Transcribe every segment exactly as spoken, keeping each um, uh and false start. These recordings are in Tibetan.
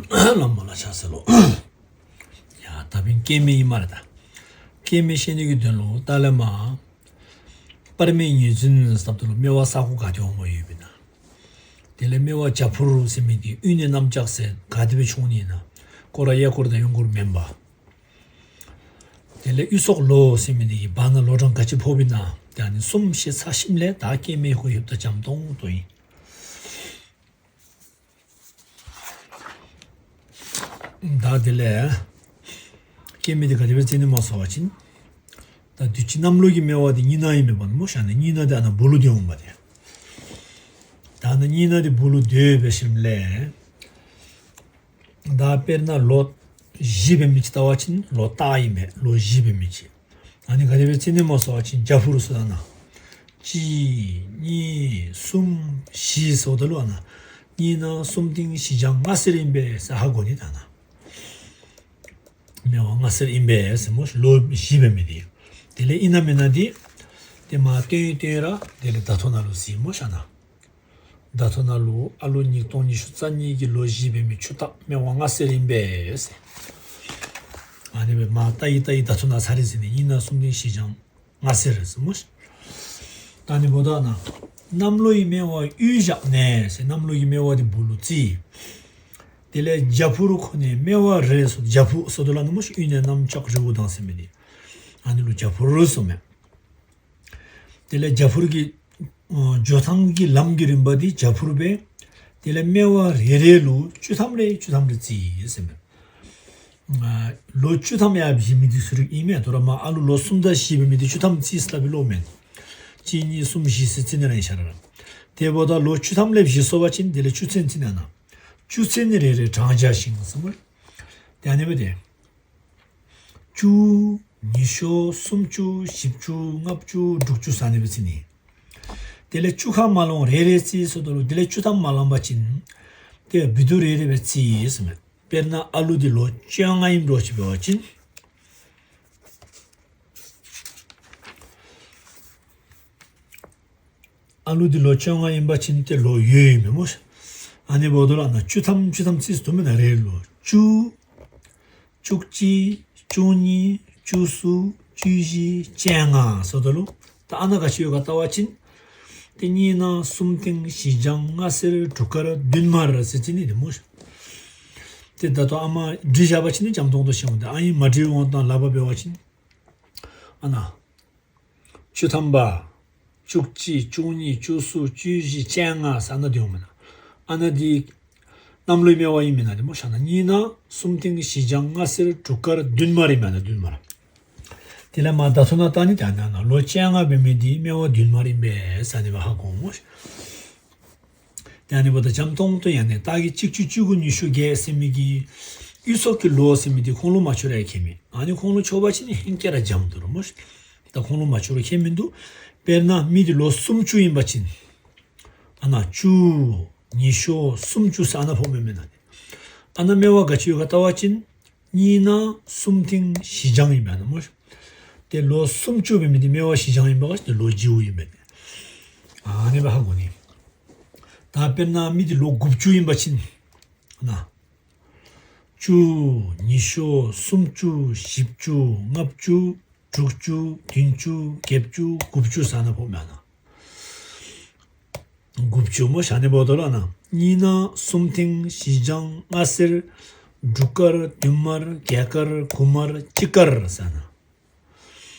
བླ་མ་ལ་ཕྱག་འཚལ་ལོ། ཡ་ད་ཕན་སྐྱེ་དམན་ཡིན་མ་རེད་ད། སྐྱེ་དམན་བཤད་ནི་གི་དོན་ལོ་ཏཱ་ལའི་མ། པར་མའི་ཉེར་འཛིན་ཟབ་ཏུ་ལོ་སྨེ་བ་ས་ཁོ་ག་དེ་འོང་བ་ཡོད་པས་ན། དེ་ལས་སྨེ་བ་རྒྱ་ཕུར་ཟེར་མི་དེ་དབུས་ནས་གནམ་ལྕགས་ཟེར་ག་དེ་བས་ཆུང་ནི་ཡིན་ན། སྐོར་ར་གཡས་སྐོར་དང་གཡོན་སྐོར་མིན་པ། དེ་ལས་དབུས་སོག་ལོ་ཟེར་མི་དེ་གི་བར་ན་ལོ་གྲངས་ག་ཅི་ཕོག་པས་ན། དེ་ནི་གསུམ་བཤད་ཚར་ཞིམ་ལས་ད་སྐྱེ་དམན་ཧོ་ཡོད་ད་འཇམ་ཏོང་ཏོ་ཡིན། ད་དེ་ལས། སྐྱེ་དམན་དེ་ག་དེ་བས་བརྩི་ནི་མ་སོང་བ་ཅིན། ད་དུས་ཅི་གནམ་ལོ་གི་སྨེ་བ་དེ་གཉིས་ན་ཡིན་མེད་པ་ནི་མོ་ཤ་ན་གཉིས་ན་དེ་ཨ་ན་སྦུག་ལུ་དེ་འོང་བ་དེ། ད་ཨ་ན་གཉིས་ན་དེ་སྦུག་ལུ་དེ་བས་ཞིམ་ལས། ད་དཔེར་ན་ལོ་བཞི་བའི་མི་ཅི་ལྟ་བ་ཅིན་ལོ་སྟག་ཡིན་མེད་ལོ་བཞི་བའི་མི་ཅི། ཨ་ནི་ག་དེ་བས་བརྩི་ནི་མ་སོང་བ་ཅིན་རྒྱ་ཕུར་སུ་ད་ན། གཅིག་གཉིས་གསུམ་བཞི་སོགས་ད་ལོ་ཨ་ན། གཉིས་ན་གསུམ་སྟེང་བཞི་བྱང་ལྔ་སེར་ཡིན་པས་ཟེར་ཧ་གོ་ནི་ད་ན། སྨེ་བ་ལྔ་སེར་ཡིན་པས་ཟེར་མོ་ལོ་བཞི་བའི་མི་དེ། དེ་ལས་ཡིན་ན་མིན་ན་དེ། དེ་མ་སྟོན་སྟོན་ར་དེ་ལས་ད་ཐོ་ན་ལོ་ཟེར་མོ་ཤ་ན། ད་ཐོ་ན་ལུ་ཨ་ལོ་ཉིས་སྟོང་ཉི་ཤུ་རྩ་གཉིས་ཀྱི་ལོ་བཞི་བའི་མི་ཆུ་སྟག་སྨེ་བ་ལྔ་སེར་ཡིན་པས། ཨ་ནི་བས་མ་ལྟ་ཡི་ལྟ་ཡི་ད་ཐོ་ན་ཚ་རེ་ཟེར་ནི་ཡིན་ན་གསུམ་སྟེང་བཞི་བྱང་ལྔ་སེར་ཟེར་མོ་ཤ། ད་ནི་བོ་ད་ན། གནམ་ལོ་ཡི་སྨེ་བ་དབུས་བཞག་ནས་ཟེར་གནམ་ལོ་ཡི་སྨེ་བ་དེ་སྦུག་ལུ་བརྩི། དེ་ལས་རྒྱ་ཕུར་ཁོ་ནས་སྨེ་བ་རེ་སོ་རྒྱ་ཕུར་སོ་དོ་ལ་ནི་མོ་ཤ་དབུས་ནས་གནམ་ལྕགས་རི་བོ་དང་ཟེར་མི་དེ། ཨ་ནི་ལུ་རྒྱ་ཕུར་རུ་སོ་མེད། དེ་ལས་རྒྱ་ཕུར་གྱི། འགྲོ་སྟངས་ཀྱི་ལམ་གྱི་རིམ་པ་འདི་རྒྱ་ཕུར་པས། དེ་ལས་སྨེ་བ་རེ་རེ་ལུ་བཅུ་ཐམ་རེ་བཅུ་ཐམ་རེ་བརྩི་ཡི་ཟེར་མས། ལོ་བཅུ་ཐམ་ཡ་བཞི་མི་འདི་སུ་རིགས་ཡིན་མེད་དོ་ར་མ་ཨ་ལུ་ལོ་གསུམ་དང་བཞི་བའི་མི་འདི་བཅུ་ཐམ་བརྩི་སླ་བའི་ལོ་མེད། གཅིག་གཉིས་གསུམ་བཞི་ཟེར་བརྩི་ནི་རང་ཡིན་ཤ་ར། དེ་བོ་ད་ལོ་བཅུ་ཐམ་ལས་བཞི་སོ་བ་ཅིན་དེ་ལས་བཅུ་ཚན་བརྩི་ན་ན། བཅུ་ཚན་ནི་རེ་རེ་གྲངས་བྱ་ཞིང་ཟེར་མས། དེ་ཨ་ནི་བས་དེ། བཅུ། ཉི་ཤུ། སུམ་ཅུ། བཞི་བཅུ། ལྔ་བཅུ། དྲུག་ཅུ་ཟེར་ནི་བས་བརྩི་ནི། དེ་ལས་བཅུ་ཁ་མ་ལོངས་རེ་རེ་བརྩི་སོ་དོ་ལོ་དེ་ལས་བཅུ་ཐམ་མ་ལངས་པ་ཅིན། དེ་བི་དུ་རེ་རེ་བས་བརྩི་ཡི་ཟེར་མས། དཔེར་ན་ཨ་ལུ་འདི་ལོ་བཅོ་ལྔ་ཡིན་འགྲོ་ཅི་བས་བ་ཅིན། ཨ་ལུ་འདི་ལོ་བཅོ་ལྔ་ཡིན་པ་ཅིན་དེ་ལོ་ཡོས་ཡིན་མི་མོ། ཨ་ནི་བོ་དོ་ལ་ན་བཅུ་ཐམ་བཅུ་ཐམ་བརྩིས་སུ་དུ་མི་ན་རེ་ལོ་བཅུ། བཅུ་གཅིག་བཅུ་གཉིས། བཅུ་གསུམ། བཅུ་བཞི། བཅོ་ལྔ་སོ་དོ་ལོ། ད་ཨ་ན་ག་ཅི་ཡོད་ག་ལྟ་བ་ཅིན། དེ་གཉིས་ན་གསུམ་སྟེང་བཞི་བྱང་ལྔ་སེར་དྲུག་དཀར་བདུན་དམར་ཟེར་ཅི་ནི་དེ་མོ། དེ་ད་དོ་ཨ་མ་འབྲི་བཞག་པ་ཅིན་ནི་འཇམ་ཏོང་ཏོ་ཤེས་འོང་དེ་ཨ་ཡིན་མ་འབྲི་འོང་དང་ལབ་པ་བས་བ་ཅིན། ཨ་ན། བཅུ་ཐམ་པ། བཅུ་གཅིག་བཅུ་གཉིས། བཅུ་གསུམ། བཅུ་བཞི། བཅོ་ལྔ་ཟེར་ན་དེ་ཡོང་མིན་ན། ཨ་ན་དེ། གནམ་ལོའི་སྨེ་བ་ཡིན་མིན་ན་དེ་མོ་ཤ་ན་གཉིས་ན་གསུམ་སྟེང་བཞི་བྱང་ལྔ་སེར་དྲུག་དཀར་བདུན་དམར་ཡིན་མིན་ན་བདུན་དམར། དེ་ལ་མ་ད་ཚོ་ན་ད་ནི་ད་ན་ན་ལོ་བཅོ་ལྔ་བའི་མི་དེ་སྨེ་བ་བདུན་དམར་ཡིན་པས་ཟེར་ནི་བ་ཧ་གོ་མོ། དེ་ནི་བོ་ད་འཇམ་ཏོང་ཏོ་ཡང་ནས་ད་གི་གཅིག་བཅུ་གཅིག་དགུ་ཉི་ཤུ་བརྒྱད་ཟེར་མི་གི་དབུས་སོག་གི་ལོ་ཟེར་མི་དེ་ཁོང་ལོ་མ་ཆོར་ཡ་ཁེ་མི་ཨ་ནི་ཁོང་ལོ་ཆོ་བ་ཅི་ནི་ཧིན་སྐྱ་ར་འཇམ་དུ་རུ་མོ་ཤ། ད་ཁོང་ལོ་མ་ཆོར་ཁེ་མི་འདུག་དཔེར་ན་མི་དེ་ལོ་སུམ་ཅུ་ཡིན་པ་ཅིན། ཨ་ན་བཅུ། ཉི་ཤུ། སུམ་ཅུ་ཟེར་ཨ་ན་ཕོག་མེད་མེད་ན་དེ། ཨ་ན་སྨེ་བ་ག་ཅི་ཡོད་ག་ལྟ་བ་ཅིན། གཉིས་ན་གསུམ་སྟེང་བཞི་བྱང་ཡིན་པས་ན་མོ། དེ་ལོ་སུམ་ཅུ་བའི་མི་དེ་སྨེ་བ་བཞི་བྱང་ཡིན་པ་ག་དེ་ལོ་རྗེ་བོ་ཡིན་པས་ནས། ཨ་ནི་བ་ཧ་གོ་ནི། ད་དཔེར་ན་མི་དེ་ལོ་དགུ་བཅུ་ཡིན་པ་ཅིན། ཨ་ན། བཅུ། ཉི་ཤུ། སུམ་ཅུ། བཞི་བཅུ། ལྔ་བཅུ། དྲུག་ཅུ། བདུན་ཅུ། བརྒྱད་ཅུ། དགུ་བཅུ་ཟེར་ན་ཕོག་མེད་ན། དགུ་བཅུ་མོ་ཤ་ནི་བོ་དོ་ལ་ན། གཉིས་ན་གསུམ་སྟེང་བཞི་བྱང་ལྔ་སེར། དྲུག་དཀར་བདུན་དམར་བརྒྱད་དཀར་དགུ་དམར་གཅིག་དཀར་ཟེར་ན།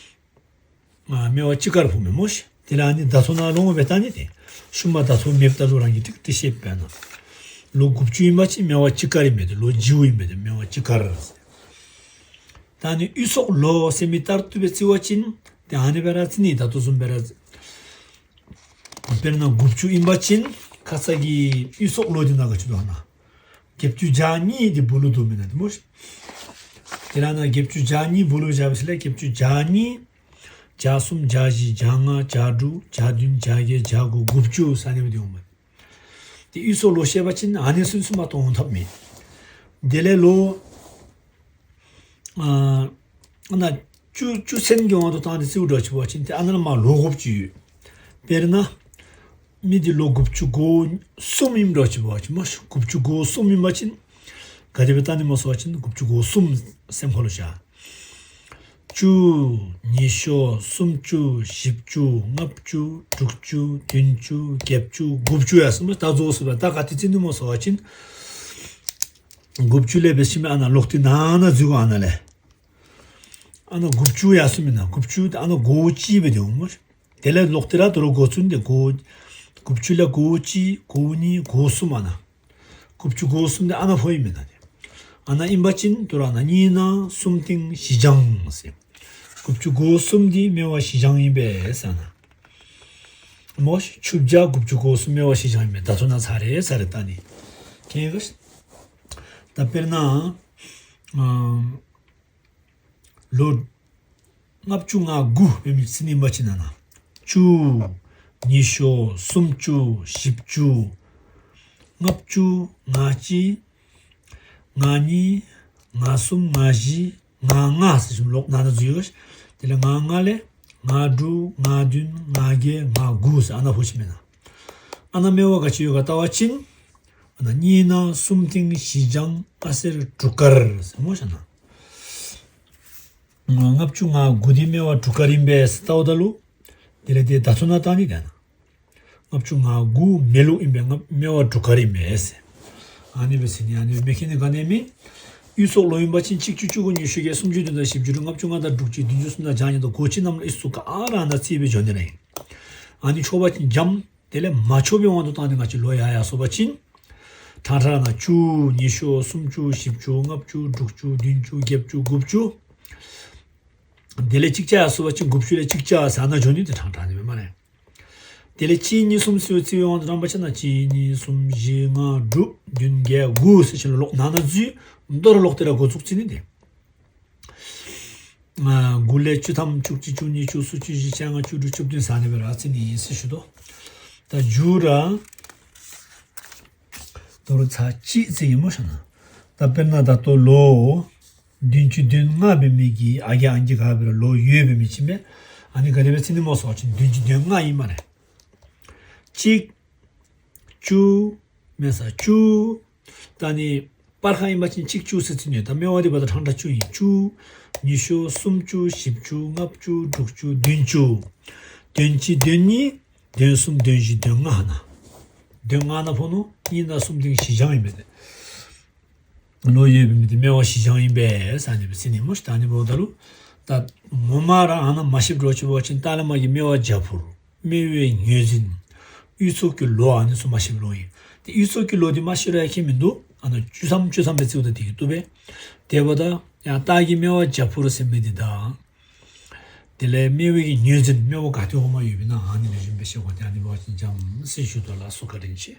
ཨ་སྨེ་བ་གཅིག་དཀར་ཕོག་མེད་མོ་ཤ། དེ་ལ་ནི་ད་ཚོ་ན་ལོང་བའི་ད་ནི་དེ། ཤུ་མ་ད་ཚོ་མེད་ད་ལོ་རང་གི་ཏིག་ཏི་ཤེས་པས་ན། ལོ་དགུ་བཅུ་ཡིན་པ་ཅིན་སྨེ་བ་གཅིག་དཀར་ཡིན་མེད་དེ་ལོ་རྗེ་བོ་ཡིན་མེད་དེ་སྨེ་བ་གཅིག་དཀར། ད་ནི་དབུས་སོག་ལོ་ཟེར་མི་ལྟར་དུ་བའི་བརྩི་བ་ཅིན། དེ་ཨ་ནི་བེ་ར་བརྩི་ནི་ད་དུ་གསུམ་བེ་ར་བརྩི། དཔེར་ན་དགུ་བཅུ་ཡིན་པ་ཅིན། ཁ་ཚ་གི་དབུས་སོག་ལོ་དེ་ན་ག་ཅི་དོ་ན། བརྒྱད་ཅུ་གྱ་གཉིས་དེ་སྦུག་ལུ་དུ་མེད་ན་དེ་མོ་ཤ། དེ་ལ་ན་བརྒྱད་ཅུ་གྱ་གཉིས་སྦུག་ལུ་བཞག་པ་ཞིག་ལ་བརྒྱད་ཅུ་གྱ་གཉིས། གྱ་གསུམ་གྱ་བཞི་གྱ་ལྔ་གྱ་དྲུག་གྱ་བདུན་གྱ་བརྒྱད་གྱ་དགུ་དགུ་བཅུ་ཟེར་ནི་བ་དེ་ཡོང་མེད། དེ་དབུས་སོག་ལོ་བཤད་པ་ཅིན་ཨ་ནི་སུན་སུ་མ་གཏོང་ཐབས་མེད། དེ་ལས་ལོ། ཨ་ན། བཅུ་བཅུ་ཚན་གྱི་དབང་དུ་བཏང་སྟེ་བརྩིའུ་འགྲོ་ཆུ་བ་ཅིན་དེ་ཨ་ན་ལ་མ་ལོ་དགུ་བཅུ་ཡོད། དཔེར་ན། མི་དེ་ལོ་དགུ་བཅུ་གོ་གསུམ་ཡིན་འགྲོ་ཆུ་བ་ཅིན་མ་དགུ་བཅུ་གོ་གསུམ་ཡིན་པ་ཅིན། ག་དེ་སྦེ་བལྟ་ནི་སྨོ་ཟེར་བ་ཅིན་དགུ་བཅུ་གོ་གསུམ་སེམས་ཁ་ལུ་བཞག། བཅུ། ཉི་ཤུ། སུམ་ཅུ། བཞི་བཅུ། ལྔ་བཅུ། དྲུག་ཅུ། བདུན་ཅུ། བརྒྱད་ཅུ། དགུ་བཅུ་ཡར་སོང་སྨོ། ད་རྫོགས་སོང་སྦེ། ད་ག་ཏེ་བརྩི་ནི་སྨོ་ཟེར་བ་ཅིན་དགུ་བཅུ་ལས་འབད་ཞིནམ་ཨ་ནཱ་ལོག་སྟེ་ནང་ན་འཛུལ་དགོ། ཨ་ནཱ་ལས། ཨ་ནཱ་དགུ་བཅུ་ཡར་སོང་མེན་ན། དགུ་བཅུ་དེ་ཨ་ནཱ་གོ་གཅིག་སྦེ་སྡོད་འོང་སྨོ། དེ་ལས་ལོག་སྟེ་ར་དོ་རུང་གོ་བཅུ་འདི་གོ། དགུ་བཅུ་ལས་གོ་གཅིག་གོ་གཉིས་གོ་གསུམ་ཨ་ནཱ། དགུ་བཅུ་གོ་གསུམ་འདི་ཨ་ནཱ་ཕོག་ཡི་མེན་ན་དེ། ཨ་ནཱ་ཨིན་པ་ཅིན་དོ་རུང་ཨ་ནཱ་གཉིས་སྣང་གསུམ་སྟེང་བཞི་བྱང་ཟེར། དགུ་བཅུ་གོ་གསུམ་འདི་སྨེ་བ་བཞི་བྱང་ཨིན་པས་ཟེར་ཨ་ནཱ། སྨོ། ཆུ་བརྒྱ་དགུ་བཅུ་གོ་གསུམ་སྨེ་བ་བཞི་བྱང་ཨིན་པས། ད་ཚུ་ནཱ་ཚར་རེ་ཚར་རེ་བལྟ་ནི། ཁྱེད་ཀྱིས། ད་དཔེར་ན། ཨ། ལོ་ལྔ་བཅུ་ང་དགུ་སྦེ་མི་བརྩི་ནི་ཨིན་པ་ཅིན་ཨ་ནཱ་བཅུ། ཉི་ཤུ། སུམ་ཅུ། བཞི་བཅུ། ལྔ་བཅུ། ང་གཅིག། ང་གཉིས། ང་གསུམ། ང་བཞི། ང་ལྔ་ཟེར་ཞིནམ་ལོག་ནང་ན་འཛུལ་ཡི། དེ་ལས་ང་ལྔ་ལས་ང་དྲུག། ང་བདུན། ང་བརྒྱད། ང་དགུ་ཟེར་ཨ་ནཱ་ཕོག་ཅི་མེན་ན། ཨ་ནཱ་སྨེ་བ་ག་ཅི་ཡོད་ག་བལྟ་བ་ཅིན། ཨ་ནཱ་གཉིས་སྣང་གསུམ་སྟེང་བཞི་བྱང་ཨ་གསེར་དྲུག་དཀར་ཟེར་སྨོ་ཤ་ན། ལྔ་བཅུ་ང་དགུ་འདི་སྨེ་བ་དྲུག་དཀར་ཨིན་པས་ཟེར་བལྟཝ་ད་ལུ། དེ་ལས་དེ་ད་ཚུ་ནཱ་བལྟ་ནི་དེ་ན། ལྔ་བཅུ་ང་དགུ་མེ་ལུག་ཨིན་པས། ང་སྨེ་བ་དྲུག་དཀར་ཨིན་པས་ཟེར། ཨ་ནི་སྦེ་ཟེར་ནི། ཨ་ནི་སྦེ་མི་ཁྱེར་ནི་ག་ནི་མེད། གཡུ་སོག་ལོ་ཨིན་པ་ཅིན་གཅིག་བཅུ་གཅིག་དགུ་ཉི་ཤུ་བརྒྱད་སུམ་ཅུ་བདུན་དང་བཞི་བཅུ་དྲུག་ལྔ་བཅུ་ལྔ་དང་དྲུག་ཅུ་བདུན་ཅུ་གསུམ་དང་བྱང་ཉིས་དང་གོ་གཅིག་རྣམས་ལ་གཡུ་སོག་ག་ར་ནཱ་རྩིས་སྦེ་འགྱོ་ནི་ར་ཨིན། ཨ་ནི་ཆོག་པ་ཅིན་འཇམ། དེ་ལས་མ་ཆོག་པའི་དབང་དུ་བཏང་སྟེ་ང་བཅས་ལོ་ཡར་ཡར་སོང་པ་ཅིན། ཕྲང་ཕྲང་ནཱ་བཅུ། ཉི་ཤུ། སུམ་ཅུ། བཞི་བཅུ། ལྔ་བཅུ། དྲུག་ཅུ། བདུན་ཅུ། བརྒྱད་ཅུ། དགུ་བཅུ། དེ་ལས་གཅིག་བྱ་ཡར་སོང་པ་ཅིན་དགུ་བཅུ་ལས་གཅིག་བྱ་ཟེར་ཨ་ནཱ་འགྱོ་ནི་དེ་ཕྲང་ཕྲང་ནི་མེན་ན་རེ། དེ་ལས་གཅིག་གཉིས་གསུམ་ཟེར་བའི་རྩིས་པའི་དབང་དུ་བཏང་པ་ཅིན་ན་གཅིག་གཉིས་གསུམ་བཞི་ལྔ་དྲུག་བདུན་བརྒྱད་དགུ་ཟེར་ཞིནམ་ལོག་ནང་ན་འཛུལ། མདོར་ལོག་སྟེ་ར་འགོ་བཙུགས་རྩི་ནི་དེ། ཨ། དགུ་ལས་བཅུ་ཐམ། བཅུ་གཅིག། བཅུ་གཉིས། བཅུ་གསུམ། བཅུ་བཞི། བཅོ་ལྔ། བཅུ་དྲུག། བཅུ་བདུན་ཟེར་ཨ་ནི་སྦེ་ར་རྩི་ནི་ཨིན་ཟེར་ཞུ་དོ། ད་མཇུག་ར་དོ་རུང་ཚར་གཅིག་རྩི་ཡི་སྨོ་ཤ་ན། ད་དཔེར་ན་ད་ལྟོ་ལོ་བདུན་ཅུ་དོན་ལྔ་འབད་མི་གི་ཨ་རྒས་ཨང་རྒས་ག་སྦེ་ར་ལོ་ཡོད་འབད་མི་ཅིག་མས། ཨ་ནི་ག་དེ་སྦེ་རྩི་ནི་སྨོ་ཟེར་བ་ཅིན་བདུན་ཅུ་དོན་ལྔ་ཨིན་མས་རེ། གཅིག། བཅུ། མེན་ས་བཅུ། ད་ནི་སྤར་ཁ་ཨིན་པ་ཅིན་གཅིག་བཅུ་ཟེར་རྩི་ནི། ད་སྨེ་བ་འདི་བ་ད་ཕྲང་ཕྲང་བཅུ་ཨིན། བཅུ། ཉི་ཤུ། སུམ་ཅུ། བཞི་བཅུ། ལྔ་བཅུ། དྲུག་ཅུ། བདུན་ཅུ། དོན་གཅིག། དོན་གཉིས། དོན་གསུམ། དོན་བཞི། དོན་ལྔ་ཨ་ནཱ། དོན་ལྔ་ནཱ་ཕོག་ནུག། གཉིས་སྣང་གསུམ་སྟེང་བཞི་བྱང་ཨིན་པས་ཏེ། ལོ་ཡོད་པའི་མི་དེ་སྨེ་བ་བཞི་བྱང་ཨིན་པས་ཟེར་ཨ་ནི་སྦེ་རྩི་ནི་སྨོ་ཤ། ད་ཨ་ནི་འབདཝ་ད་ལུ། ད་ངོ་མ་ར་ཨ་ནཱ་མ་ཤེསཔ་འདྲཝ་ཅིག་འབད་བ་ཅིན་ཏཱ་ལའི་བླ་མ་གིས་སྨེ་བ་བྱ་འཕུར། སྨེ་བའི་ངོས་འཛིན། གཡུ་ཚོགས་ཀྱི་ལོ་ཨ་ནི་ཚུ་མ་ཤེསཔ་ལོ་ཨིན། ཏེ་གཡུ་ཚོགས་ཀྱི་ལོ་འདི་མ་ཤེས་རུང་ཡང་ཁྱད་མིན་འདུག། ཨ་ནཱ་བཅུ་ཐམ་བཅུ་ཐམ་སྦེ་རྩིཝ་ད་དེ་གིས་བཏུབ་པས། དེ་འབདཝ་ད་ཡང་རྟགས་ཀྱི་སྨེ་བ་བྱ་འཕུར་ཟེར་མི་འདི་དང་། དེ་ལས་སྨེ་བའི་གི་ངོས་འཛིན། སྨེ་བ་ག་ཏེ་འོག་མ་ཡོདཔ་ཨིན་ན་ཨ་ནི་ལེགས་ཤོམ་སྦེ་ཤེས་དགོ། ཏེ་ཨ་ནི་འབད་བ་ཅིན་འཇམ་ཟེར་ཞུ་དོ་ལགས་སོ། བཀའ་དྲིན་ཆེ།